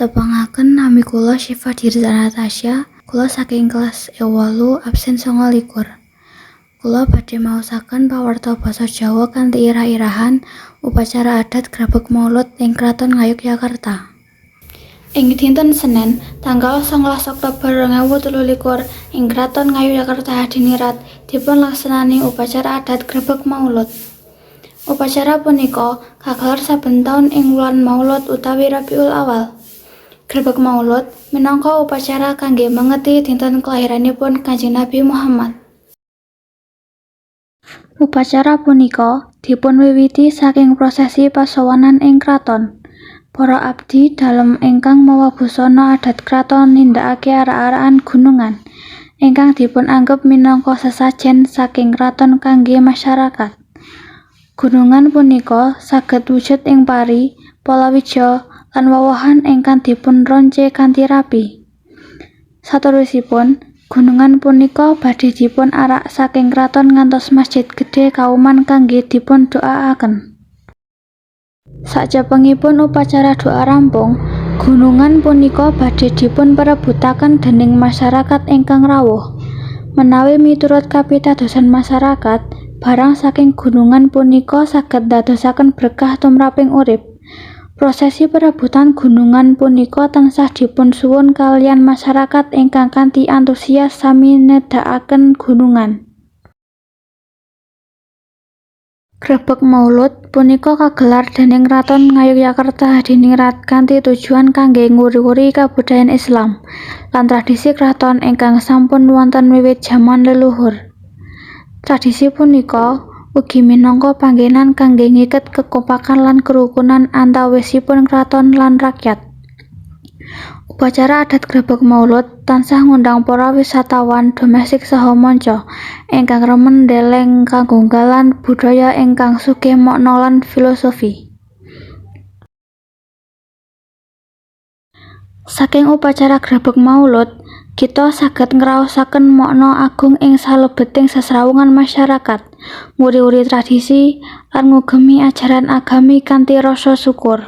Tepangaken, nami kula Syifa Dirza Natasha, kula saking kelas E8 absen 29. Kula badhe maosaken pawarta basa Jawa kanthi irah-irahan upacara adat Grebeg Maulud ing Kraton Ngayogyakarta. Ing dinten Senen, tanggal 19 Oktober 2023 ing Kraton Ngayogyakarta Hadiningrat dipun laksanani upacara adat Grebeg Maulud. Upacara punika kagelar saben taun ing wulan Maulud utawi Rabiul Awal. Grebeg Maulud minangka upacara kangge mengeti dinten kelahiranipun Kanjeng Nabi Muhammad. Upacara punika dipunwiwiti saking prosesi pasowanan ing kraton. Para abdi dalem ingkang mawa busana adat kraton nindakake arak-arakan gunungan, ingkang dipunanggep minangka sesajen saking kraton kangge masyarakat. Gunungan punika saged wujud ing pari, palawija, lan woh-wohan ingkang dipunronce kanthi rapi. Saterusipun, gunungan punika badhe dipun arak saking kraton ngantos Masjid Gedhe Kauman kangge dipundoaaken. Sacepengipun upacara doa rampung, gunungan punika badhe dipunperebutaken dening masyarakat ingkang rawuh. Menawi miturut kapitadosan masyarakat, barang saking gunungan punika saged ndadosaken berkah tumraping urip. Prosesi perebutan gunungan punika tansah dipunsuwun kaliyan masyarakat ingkang kanthi antusias sami nedakaken gunungan. Grebeg Maulud punika kagelar dening Kraton Ngayogyakarta Hadiningrat kanthi tujuan kangge nguri-uri kabudayan Islam lan tradisi kraton ingkang sampun wonten wiwit jaman leluhur. Tradisi punika ugi minangka panggenan kangge ngiket kekompakan lan kerukunan antawisipun kraton lan rakyat. Upacara adat Grebeg Maulud tansah ngundang para wisatawan domestik saha manca ingkang remen ndeleng kagunggale budaya ingkang sugih makna lan filosofi. Saking upacara Grebeg Maulud, kita saged ngraosaken makna agung ing salebeting sesrawungan masyarakat, nguri-uri tradisi, lan ngugemi ajaran agami kanthi rasa syukur.